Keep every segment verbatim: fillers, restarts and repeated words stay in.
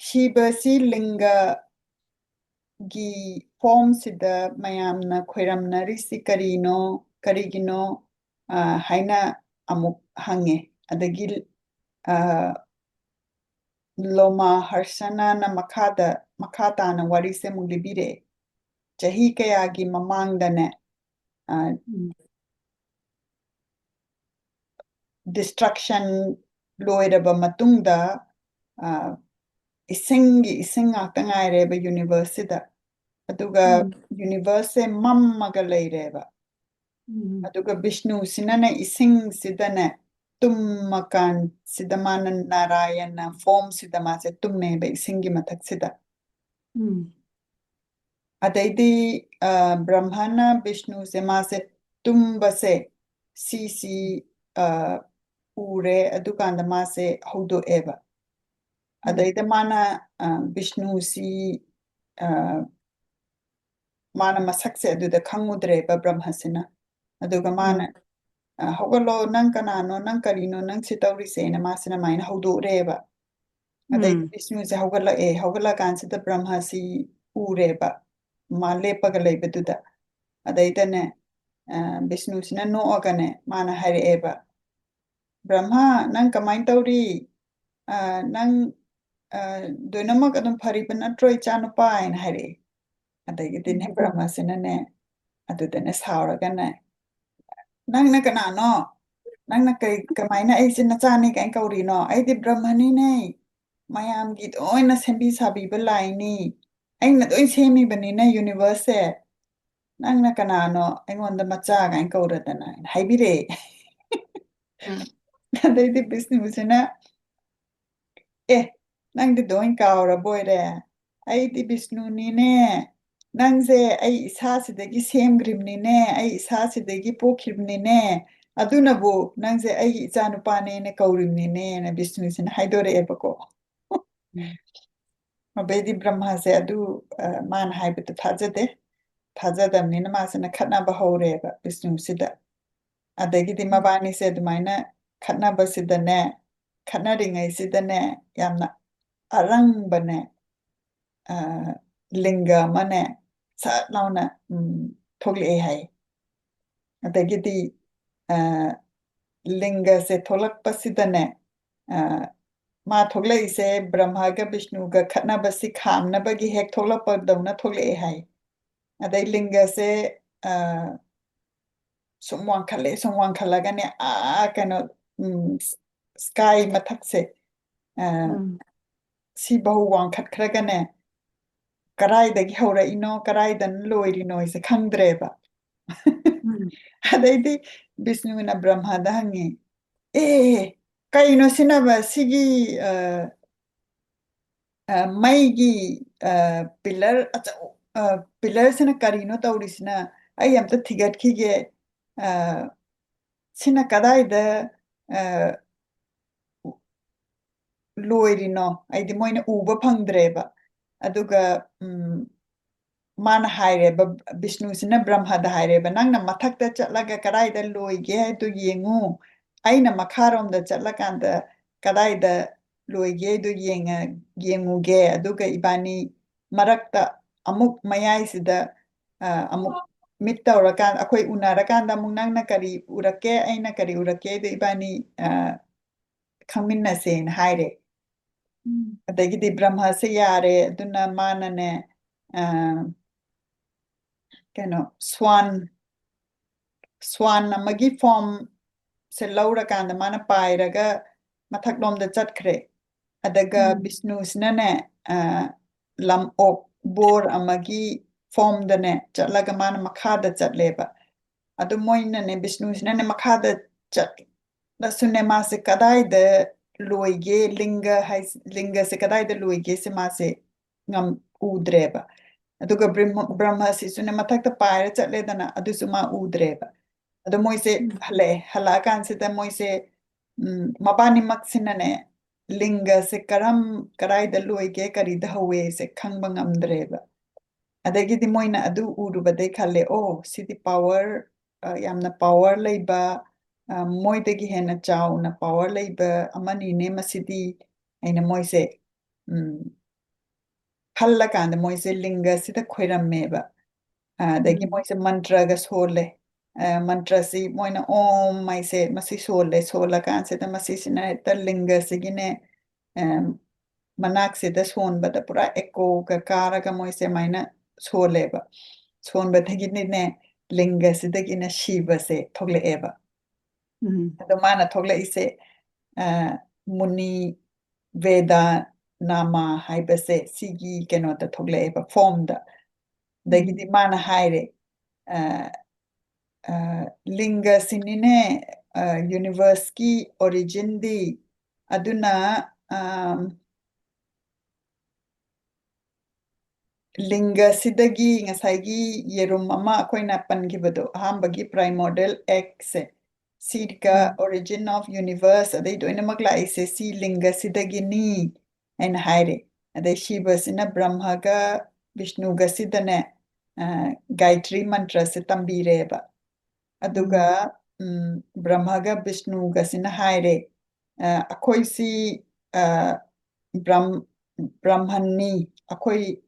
ꯁꯤꯕꯁꯤ ꯂꯤꯡꯒꯒꯤ ꯐꯣꯝꯁꯤꯗ ꯃꯌꯥꯝꯅ ꯈꯣꯏꯔꯝꯅꯔꯤꯁꯤ ꯀꯔꯤꯅꯣ, ꯀꯔꯤꯒꯤꯅꯣ, ꯑ, ꯍꯥꯏꯅ ꯑꯃꯨꯛ ꯍꯪꯉꯦ꯫ ꯑꯗꯒꯤ, ꯑ, ꯂꯣꯃꯥ ꯍꯔꯁꯅꯥꯅ ꯃꯈꯥꯗ, ꯃꯈꯥ ꯇꯥꯅ ꯋꯥꯔꯤꯁꯦ ꯑꯃꯨꯛ ꯂꯤꯕꯤꯔꯛꯑꯦ꯫ ꯆꯍꯤ ꯀꯌꯥꯒꯤ ꯃꯃꯥꯡꯗꯅꯦ, ꯑ, ꯎꯝ꯫ destruction ꯂꯣꯏꯔꯕ ꯃꯇꯨꯡꯗ, ꯑ, ꯏꯁꯤꯡꯒꯤ ꯏꯁꯤꯡ ꯉꯥꯛꯇ ꯉꯥꯏꯔꯦꯕ universeꯁꯤꯗ꯫ ꯑꯗꯨꯒ ꯎꯝ꯫ universeꯁꯦ ꯃꯝꯃꯒ ꯂꯩꯔꯦꯕ꯫ ꯎꯝ꯫ ꯑꯗꯨꯒ ꯕꯤꯁꯅꯨꯁꯤꯅꯅꯦ ꯏꯁꯤꯡꯁꯤꯗꯅꯦ ꯇꯨꯝꯃꯀꯥꯟꯁꯤꯗ ꯃꯥꯅ ꯅꯥꯔꯥꯌꯟꯅ formꯁꯤꯗ ꯃꯥꯁꯦ ꯇꯨꯝꯃꯦꯕ ꯏꯁꯤꯡꯒꯤ ꯃꯊꯛꯁꯤꯗ꯫ ꯎꯝ꯫ ꯑꯗꯩꯗꯤ, ꯑ, ꯕ꯭ꯔꯍ꯭ꯃꯅ ꯕꯤꯁꯅꯨꯁꯦ ꯃꯥꯁꯦ ꯇꯨꯝꯕꯁꯦ ꯁꯤꯁꯤ, ꯑ, ꯎꯔꯦ꯫ ꯑꯗꯨꯀꯥꯟꯗ ꯃꯥꯁꯦ ꯍꯧꯗꯣꯛꯑꯦꯕ꯫ ꯎꯝ꯫ ꯑꯗꯩꯗ ꯃꯥꯅ, ꯑ, ꯕꯤꯁꯅꯨꯁꯤ, ꯑ, ꯃꯥꯅ ꯃꯁꯛꯁꯦ ꯑꯗꯨꯗ ꯈꯪꯉꯨꯗ꯭ꯔꯦꯕ ꯕ꯭ꯔꯍ꯭ꯃꯁꯤꯅ꯫ ꯑꯗꯨꯒ ꯃꯥꯅ, ꯎꯝ꯫ "ꯑ, ꯍꯧꯒꯠꯂꯣ, ꯅꯪ ꯀꯅꯥꯅꯣ, ꯅꯪ ꯀꯔꯤꯅꯣ, ꯅꯪ ꯁꯤ ꯇꯧꯔꯤꯁꯦꯅ" ꯃꯥꯁꯤꯅ ꯑꯗꯨꯃꯥꯏꯅ ꯍꯧꯗꯣꯛꯎꯔꯦꯕ꯫ ꯑꯗꯩꯗꯤ ꯎꯝ꯫ ꯕꯤꯁꯅꯨꯁꯦ ꯍꯧꯒꯠꯂꯛꯑꯦ꯫ ꯍꯧꯒꯠꯂꯛꯀꯥꯟꯁꯤꯗ ꯕ꯭ꯔꯍ꯭ꯃꯁꯤ ꯎꯔꯦꯕ, ꯃꯥ ꯂꯦꯞꯄꯒ ꯂꯩꯕꯗꯨꯗ꯫ ꯑꯗꯩꯗꯅꯦ, ꯑ, ꯕꯤꯁꯅꯨꯁꯤꯅ ꯅꯣꯛꯑꯒꯅꯦ ꯃꯥꯅ ꯍꯥꯏꯔꯛꯑꯦꯕ, "ꯕ꯭ꯔꯍ꯭ꯃ, ꯅꯪ ꯀꯃꯥꯏꯅ ꯇꯧꯔꯤ? ꯑ, ꯅꯪ, ꯑ, ꯂꯣꯏꯅꯃꯛ ꯑꯗꯨꯝ ꯐꯔꯤꯕ ꯅꯠꯇ꯭ꯔꯣ, ꯏꯆꯥꯅꯨꯄꯥ?" ꯍꯥꯏꯅ ꯍꯥꯏꯔꯛꯑꯦ꯫ ꯑꯗꯒꯤꯗꯤꯅꯦ ꯎꯝ꯫ ꯕ꯭ꯔꯍ꯭ꯃꯁꯤꯅꯅꯦ ꯑꯗꯨꯗꯅꯦ ꯁꯥꯎꯔꯒꯅꯦ, "ꯅꯪꯅ ꯀꯅꯥꯅꯣ? ꯅꯪꯅ ꯀꯩ, ꯀꯃꯥꯏꯅ ꯑꯩꯁꯦ ꯅꯆꯥꯅꯤ ꯀꯥꯏꯅ ꯀꯧꯔꯤꯅꯣ? ꯑꯩꯗꯤ ꯕ꯭ꯔꯍ꯭ꯃꯅꯤꯅꯦ, ꯃꯌꯥꯝꯒꯤ ꯂꯣꯏꯅ ꯁꯦꯝꯕꯤ ꯁꯥꯕꯤꯕ ꯂꯥꯏꯅꯤ, ꯑꯩꯅ ꯂꯣꯏ ꯁꯦꯝꯃꯤꯕꯅꯤꯅ universeꯁꯦ, ꯅꯪꯅ ꯀꯅꯥꯅꯣ ꯑꯩꯉꯣꯟꯗ ꯃꯆꯥ ꯀꯥꯏꯅ ꯀꯧꯔꯗꯅ?" ꯍꯥꯏꯅ ꯍꯥꯏꯕꯤꯔꯛꯑꯦ꯫ ꯎꯝ꯫ ꯑꯗꯩꯗꯤ ꯕꯤꯁꯅꯨꯁꯤꯅ, "ꯑꯦ, ꯅꯪꯗꯤ ꯂꯣꯏ ꯀꯥꯎꯔꯕꯣꯏꯔꯦ? ꯑꯩꯗꯤ ꯕꯤꯁꯅꯨꯅꯤꯅꯦ, ꯅꯪꯁꯦ ꯑꯩ ꯏꯁꯥꯁꯤꯗꯒꯤ ꯁꯦꯝꯈ꯭ꯔꯤꯕꯅꯤꯅꯦ, ꯑꯩ ꯏꯁꯥꯁꯤꯗꯒꯤ ꯄꯣꯛꯈꯤꯕꯅꯤꯅꯦ, ꯑꯗꯨꯅꯕꯨ ꯅꯪꯁꯦ ꯑꯩꯒꯤ ꯏꯆꯥꯅꯨꯄꯥꯅꯦꯅ ꯀꯧꯔꯤꯕꯅꯤꯅꯦꯅ" ꯕꯤꯁꯅꯨꯁꯤꯅ ꯍꯥꯏꯗꯣꯔꯛꯑꯦꯕꯀꯣ꯫ ꯎꯝ꯫ ꯑꯗꯩꯗꯤ ꯕ꯭ꯔꯍ꯭ꯃꯥꯁꯦ ꯑꯗꯨ, ꯑ, ꯃꯥꯅ ꯍꯥꯏꯕꯗꯨ ꯊꯥꯖꯗꯦ꯫ ꯊꯥꯖꯗꯕꯅꯤꯅ ꯃꯥꯁꯤꯅ ꯈꯠꯅꯕ ꯍꯧꯔꯦꯕ ꯕꯤꯁꯅꯨꯁꯤꯗ꯫ ꯑꯗꯒꯤꯗꯤ ꯎꯝ꯫ ꯃꯕꯥꯅꯤꯁꯦ ꯑꯗꯨꯃꯥꯏꯅ ꯈꯠꯅꯕꯁꯤꯗꯅꯦ, ꯈꯠꯅꯔꯤꯉꯩꯁꯤꯗꯅꯦ, ꯌꯥꯝꯅ ꯑꯔꯪꯕꯅꯦ, ꯑ, ꯂꯤꯡꯒ ꯑꯃꯅꯦ ꯁꯠ ꯂꯥꯎꯅ, ꯎꯝ, ꯊꯣꯛꯂꯛꯑꯦ ꯍꯥꯏ꯫ ꯑꯗꯒꯤꯗꯤ, ꯑ, ꯂꯤꯡꯒꯁꯦ ꯊꯣꯛꯂꯛꯄꯁꯤꯗꯅꯦ, ꯑ, ꯃꯥ ꯊꯣꯛꯂꯛꯏꯁꯦ ꯕ꯭ꯔꯍ꯭ꯃꯒ ꯕꯤꯁꯅꯨꯒ ꯈꯠꯅꯕꯁꯤ ꯈꯥꯝꯅꯕꯒꯤ ꯍꯦꯛ ꯊꯣꯛꯂꯛꯄꯗꯧꯅ ꯊꯣꯛꯂꯛꯑꯦ ꯍꯥꯏ꯫ ꯑꯗꯩ ꯂꯤꯡꯒꯁꯦ, ꯑ, ꯁꯨꯝ ꯋꯥꯡꯈꯠꯂꯦ, ꯁꯨꯝ ꯋꯥꯡꯈꯠꯂꯒꯅꯦ, ꯑꯥ, ꯀꯩꯅꯣ, ꯎꯝ, ꯁ꯭ꯀꯥꯏ ꯃꯊꯛꯁꯦ, ꯑ, ꯎꯝ꯫ ꯁꯤꯐꯧ ꯋꯥꯡꯈꯠꯈ꯭ꯔꯒꯅꯦ, ꯀꯗꯥꯏꯗꯒꯤ ꯍꯧꯔꯛꯏꯅꯣ, ꯀꯗꯥꯏꯗꯅ ꯂꯣꯏꯔꯤꯅꯣ ꯍꯥꯏꯁꯦ ꯈꯪꯗ꯭ꯔꯦꯕ꯫ ꯎꯝ꯫ ꯑꯗꯩꯗꯤ ꯕꯤꯁꯅꯨꯅ ꯕ꯭ꯔꯍ꯭ꯃꯗ ꯍꯪꯉꯤ, "ꯑꯦ, ꯀꯩꯅꯣ ꯁꯤꯅꯕ? ꯁꯤꯒꯤ, ꯑ, ꯑ, ꯃꯩꯒꯤ, ꯑ, ꯄꯤꯂꯔ ꯑꯆꯧ-, ꯑ, ꯄꯤꯂꯔꯁꯤꯅ ꯀꯔꯤꯅꯣ ꯇꯧꯔꯤꯁꯤꯅ? ꯑꯩ ꯑꯝꯇ ꯊꯤꯒꯠꯈꯤꯒꯦ꯫ ꯑ, ꯁꯤꯅ ꯀꯗꯥꯏꯗ, ꯑ, ꯂꯣꯏꯔꯤꯅꯣ?" ꯍꯥꯏꯗꯤ ꯃꯣꯏꯅ ꯎꯕ ꯐꯪꯗ꯭ꯔꯦꯕ꯫ ꯑꯗꯨꯒ, ꯎꯝ, ꯃꯥꯅ ꯍꯥꯏꯔꯦꯕ, ꯕꯤꯁꯅꯨꯁꯤꯅ ꯕ꯭ꯔꯍ꯭ꯃꯗ ꯍꯥꯏꯔꯦꯕ, "ꯅꯪꯅ ꯃꯊꯛꯇ ꯆꯠꯂꯒ ꯀꯗꯥꯏꯗ ꯂꯣꯏꯒꯦ ꯍꯥꯏꯗꯣ ꯌꯦꯡꯉꯨ, ꯑꯩꯅ ꯃꯈꯥꯔꯣꯝꯗ ꯆꯠꯂꯀꯥꯟꯗ ꯀꯗꯥꯏꯗ ꯂꯣꯏꯒꯦ ꯍꯥꯏꯗꯣ ꯌꯦꯡꯉ-, ꯌꯦꯡꯉꯨꯒꯦ, ꯑꯗꯨꯒ ꯏꯕꯥꯅꯤ ꯃꯔꯛꯇ ꯑꯃꯨꯛ ꯃꯌꯥꯏꯁꯤꯗ, ꯑ, ꯑꯃꯨꯛ ꯃꯤꯠ ꯇꯧꯔꯀꯥꯟꯗ, ꯑꯩꯈꯣꯏ ꯎꯅꯔꯀꯥꯟꯗ ꯑꯃꯨꯛ ꯅꯪꯅ ꯀꯔꯤ ꯎꯔꯛꯀꯦ, ꯑꯩꯅ ꯀꯔꯤ ꯎꯔꯛꯀꯦ ꯍꯥꯏꯗꯣ ꯏꯕꯥꯅꯤ, ꯑ, ꯈꯪꯃꯤꯟꯅꯁꯦꯅ" ꯍꯥꯏꯔꯦ꯫ ꯎꯝ꯫ ꯑꯗꯒꯤꯗꯤ ꯕ꯭ꯔꯍ꯭ꯃꯁꯦ ꯌꯥꯔꯦ, ꯑꯗꯨꯅ ꯃꯥꯅꯅꯦ, ꯑ, ꯀꯩꯅꯣ, ꯁ꯭ꯋꯥꯟ, ꯁ꯭ꯋꯥꯟ ꯑꯃꯒꯤ ꯐꯣꯝ ꯁꯦ ꯂꯧꯔꯀꯥꯟꯗ ꯃꯥꯅ ꯄꯥꯏꯔꯒ ꯃꯊꯛꯂꯣꯝꯗ ꯆꯠꯈ꯭ꯔꯦ꯫ ꯑꯗꯨꯒ ꯎꯝ꯫ ꯕꯤꯁꯅꯨꯁꯤꯅꯅꯦ, ꯑ, ꯂꯝꯑꯣꯛ ꯕꯣꯔ ꯑꯃꯒꯤ ꯐꯣꯝꯗꯅꯦ ꯆꯠꯂꯒ ꯃꯥꯅ ꯃꯈꯥꯗ ꯆꯠꯂꯦꯕ꯫ ꯑꯗꯨ ꯃꯣꯏꯅꯅꯦ, ꯕꯤꯁꯅꯨꯁꯤꯅꯅꯦ ꯃꯈꯥꯗ ꯆꯠꯂꯁꯨꯅꯦ, ꯃꯥꯁꯦ ꯀꯗꯥꯏꯗ ꯂꯣꯏꯒꯦ, ꯂꯤꯡꯒ ꯍꯥꯏ-, ꯂꯤꯡꯒꯁꯦ ꯀꯗꯥꯏꯗ ꯂꯣꯏꯒꯦꯁꯦ ꯃꯥꯁꯦ ꯉꯝ-, ꯎꯗ꯭ꯔꯦꯕ꯫ ꯑꯗꯨꯒ ꯕ꯭ꯔꯍ꯭ꯃ-, ꯕ꯭ꯔꯍ꯭ꯃꯁꯤꯁꯨꯅꯦ ꯃꯊꯛꯇ ꯄꯥꯏꯔ ꯆꯠꯂꯦꯗꯅ, ꯑꯗꯨꯁꯨ ꯃꯥ ꯎꯗ꯭ꯔꯦꯕ꯫ ꯑꯗꯣ ꯃꯣꯏꯁꯦ ꯎꯝ꯫ ꯍꯜꯂꯛꯑꯦ꯫ ꯍꯜꯂꯛꯑꯀꯥꯟꯁꯤꯗ ꯃꯣꯏꯁꯦ, ꯎꯝ, ꯃꯕꯥꯅꯤꯃꯛꯁꯤꯅꯅꯦ, ꯂꯤꯡꯒꯁꯦ ꯀꯔꯝ-, ꯀꯗꯥꯏꯗ ꯂꯣꯏꯒꯦ, ꯀꯔꯤꯗ ꯍꯧꯋꯦꯁꯦ ꯈꯪꯕ ꯉꯝꯗ꯭ꯔꯦꯕ꯫ ꯑꯗꯒꯤꯗꯤ ꯃꯣꯏꯅ ꯑꯗꯨ ꯎꯔꯨꯕꯗꯩ ꯈꯜꯂꯦ, "ꯑꯣ, ꯁꯤꯗꯤ ꯄꯥꯋꯔ, ꯑ, ꯌꯥꯝꯅ ꯄꯥꯋꯔ ꯂꯩꯕ, ꯑ, ꯃꯣꯏꯗꯒꯤ ꯍꯦꯟꯅ ꯆꯥꯎꯅ ꯄꯥꯋꯔ ꯂꯩꯕ ꯑꯃꯅꯤꯅꯦ ꯃꯁꯤꯗꯤ", ꯍꯥꯏꯅ ꯃꯣꯏꯁꯦ ꯎꯝ, ꯍꯜꯂꯀꯥꯟꯗ ꯃꯣꯏꯁꯦ ꯂꯤꯡꯒꯁꯤꯗ ꯈꯣꯏꯔꯝꯃꯦꯕ꯫ ꯑꯗꯒꯤ ꯎꯝ꯫ ꯃꯣꯏꯁꯦ ꯃꯟꯇ꯭ꯔꯒ ꯁꯣꯜꯂꯦ꯫ ꯑ, ꯃꯟꯇ꯭ꯔꯁꯤ ꯃꯣꯏꯅ "ꯑꯣꯝ" ꯍꯥꯏꯁꯦ ꯃꯁꯤ ꯁꯣꯜꯂꯦ꯫ ꯁꯣꯜꯂꯀꯥꯟꯁꯤꯗ ꯃꯁꯤꯁꯤꯅ ꯍꯦꯛꯇ ꯂꯤꯡꯒꯁꯤꯒꯤꯅꯦ, ꯑꯝ, ꯃꯅꯥꯛꯁꯤꯗ ꯁꯣꯟꯕꯗ ꯄꯨꯔꯥ echoꯒ ꯀꯥꯔꯒ ꯃꯣꯏꯁꯦ ꯑꯗꯨꯃꯥꯏꯅ ꯁꯣꯜꯂꯦꯕ꯫ ꯁꯣꯟꯕꯗꯒꯤꯗꯤꯅꯦ ꯂꯤꯡꯒꯁꯤꯗꯒꯤꯅ ꯁꯤꯕꯁꯦ ꯊꯣꯛꯂꯛꯑꯦꯕ꯫ ꯎꯝ꯫ ꯑꯗꯣ ꯃꯥꯅ ꯊꯣꯛꯂꯛꯏꯁꯦ, ꯑ, ꯃꯨꯅꯤ ꯕꯦꯗꯥ ꯅꯥꯃꯥ ꯍꯥꯏꯕꯁꯦ ꯁꯤꯒꯤ ꯀꯩꯅꯣꯗ ꯊꯣꯛꯂꯛꯑꯦꯕ, formꯗ꯫ ꯑꯗꯒꯤꯗꯤ ꯎꯝ꯫ ꯃꯥꯅ ꯍꯥꯏꯔꯦ, ꯑ, ꯑ, ꯂꯤꯡꯒꯁꯤꯅꯤꯅꯦ, ꯑ, universeꯀꯤ originꯗꯤ꯫ ꯑꯗꯨꯅ, ꯑꯝ, ꯂꯤꯡꯒꯁꯤꯗꯒꯤ ꯉꯁꯥꯏꯒꯤ ꯌꯦꯔꯨꯝ ꯑꯃ ꯑꯩꯈꯣꯏꯅ ꯄꯟꯈꯤꯕꯗꯣ, ꯑꯍꯥꯟꯕꯒꯤ primordial eggꯁꯦ, ꯁꯤꯒ ꯎꯝ꯫ origin of universe ꯑꯗꯩ ꯂꯣꯏꯅꯃꯛ ꯂꯥꯛꯏꯁꯦ ꯁꯤ ꯂꯤꯡꯒꯁꯤꯗꯒꯤꯅꯤ ꯍꯥꯏꯅ ꯍꯥꯏꯔꯦ꯫ ꯑꯗꯩ ꯁꯤꯕꯁꯤꯅ ꯕ꯭ꯔꯍ꯭ꯃꯒ ꯕꯤꯁꯅꯨꯒꯁꯤꯗꯅꯦ, ꯑ, ꯒꯥꯌꯇ꯭ꯔꯤ ꯃꯟꯇ꯭ꯔꯁꯦ ꯇꯝꯕꯤꯔꯦꯕ꯫ ꯑꯗꯨꯒ, ꯎꯝ꯫ ꯎꯝ, ꯕ꯭ꯔꯍ꯭ꯃꯒ ꯕꯤꯁꯅꯨꯒꯁꯤꯅ ꯍꯥꯏꯔꯦ, ꯑ, "ꯑꯩꯈꯣꯏꯁꯤ, ꯑ, ꯕ꯭ꯔꯍꯝ-, ꯕ꯭ꯔꯍꯃꯟꯅꯤ, ꯑꯩꯈꯣꯏ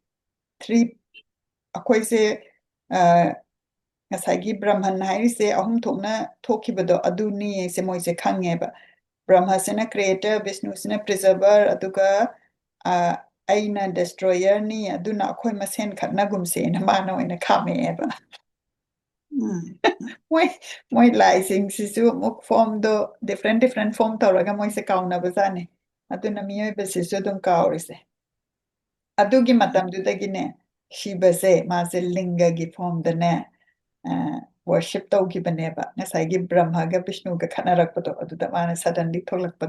three, ꯑꯩꯈꯣꯏꯁꯦ, ꯑ, ꯉꯁꯥꯏꯒꯤ ꯕ꯭ꯔꯍꯃꯟ ꯍꯥꯏꯔꯤꯁꯦ ꯑꯍꯨꯝ ꯊꯣꯛꯅ ꯊꯣꯛꯈꯤꯕꯗꯣ ꯑꯗꯨꯅꯤ" ꯍꯥꯏꯁꯦ ꯃꯣꯏꯁꯦ ꯈꯪꯉꯦꯕ꯫ ꯕ꯭ꯔꯍ꯭ꯃꯁꯤꯅ creator, ꯕꯤꯁꯅꯨꯁꯤꯅ preserver, ꯑꯗꯨꯒ, ꯑ, "ꯑꯩꯅ destroyerꯅꯤ, ꯑꯗꯨꯅ ꯑꯩꯈꯣꯏ ꯃꯁꯦꯟ ꯈꯠꯅꯒꯨꯝꯁꯦꯅ" ꯃꯥꯅ ꯑꯣꯏꯅ ꯈꯥꯝꯃꯛꯑꯦꯕ꯫ ꯎꯝ꯫ ꯃꯣꯏ, ꯃꯣꯏ ꯂꯥꯏꯁꯤꯡꯁꯤꯁꯨ ꯑꯃꯨꯛ formꯗꯣ different, different form ꯇꯧꯔꯒ ꯃꯣꯏꯁꯦ ꯀꯥꯎꯅꯕꯖꯥꯠꯅꯤ꯫ ꯑꯗꯨꯅ ꯃꯤꯑꯣꯏꯕꯁꯤꯁꯨ ꯑꯗꯨꯝ ꯀꯥꯎꯔꯤꯁꯦ꯫ ꯑꯗꯨꯒꯤ ꯃꯇꯝꯗꯨꯗꯒꯤꯅꯦ, ꯁꯤꯕꯁꯦ ꯃꯥꯁꯦ ꯂꯤꯡꯒꯒꯤ formꯗꯅꯦ, ꯑ, worship ꯇꯧꯈꯤꯕꯅꯦꯕ꯫ ꯉꯁꯥꯏꯒꯤ ꯕ꯭ꯔꯍ꯭ꯃꯒ ꯕꯤꯁꯅꯨꯒ ꯈꯠꯅꯔꯛꯄꯗꯣ, ꯑꯗꯨꯗ ꯃꯥꯅ suddenly ꯊꯣꯛꯂꯛꯄꯗꯣ꯫